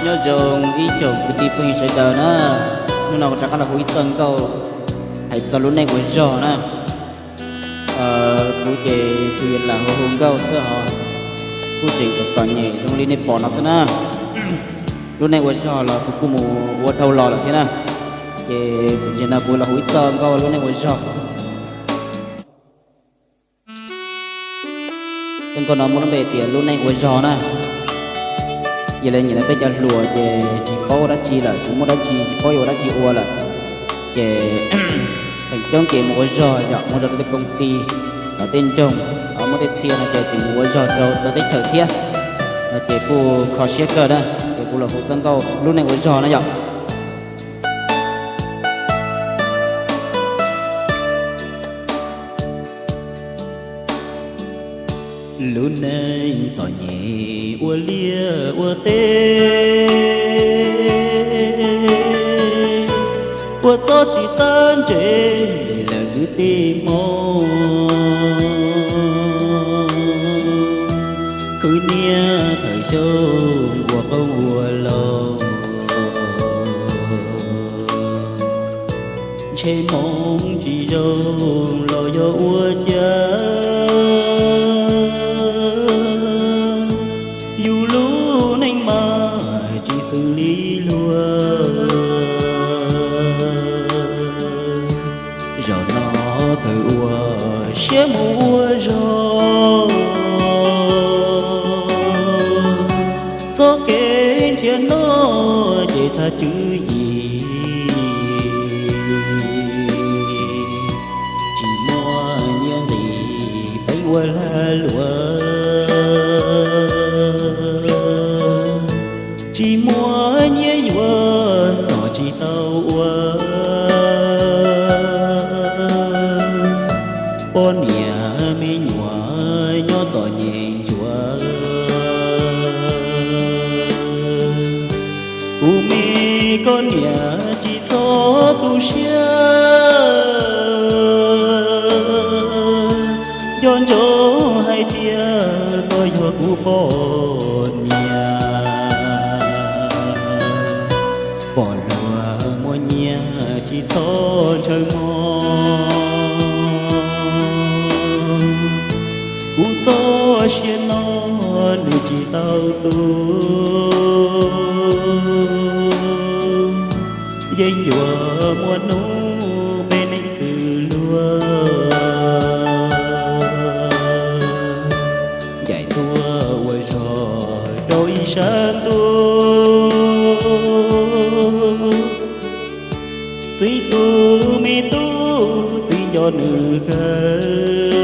Nyob zoo ib tsoom kwv tij phooj ywg sawv daws na, hnub no kuv rov qab los hu ib txoj nkauj hais txog lub neej ua zog na. Kuv ces tsuas yog lam hu hu nkauj xwb hos kuj tseem txom txom nyem zoo li nej pom no xwb na. Lub neej ua zog los kuv kuj mus ua dhau los lawm thiab na, ces kuv nim no kuv los hu ib txoj nkauj lub neej ua zog. Txoj nkauj no muaj lub npe tias lub neej ua zog na. Yog li nim no peb cov hluas ces tsis paub ua dab tsi lawm, tsis muaj dab tsi, tsis paub yuav ua dab tsi ua lawm, ces feem coob ces mus ua zog yom, mus ua zog rau tej koom ti, tej nroog, muaj tej txhia no ces tseem mus ua zog rau txawv teb chaws thiab, no ces kuj kho siab kawg na. Ces kuv los hu txoj nkauj lub neej ua zog na yom. Lub neej txom nyem ua liaj ua teb, ua txob tsis qab ntsev lawm kwv tij Hmoob. Khwv niaj thawm xyoo ua qoob ua loo, ntshe hmoov tsis zoo los yog ua cas, yus lub neej mas tsis xws li luag. Zaum no kawg ua siab mus ua zog, txoj kev nrhiav noj ces thaj tswv yim, tsis muaj nyiaj nqis peev ua lag luam, tsis muaj nyiaj yuav noj tsis tau ua. Poj niam me nyuam nyob txom nyem ntsuav, kuv me koj niam tsis txhob tu siab, nco ntsoov hais tias koj yog kuv poj niam. Pom luag muaj nyiaj tsis txhob ntshaw mog, kuv txoj sia no nws tsis tau tu. Yeej yuav muaj hnub peb neej xws luag, ncaim tuaj ua zog rau ib sab ntuj. Txiv tus me tub, txiv nco nws kawg.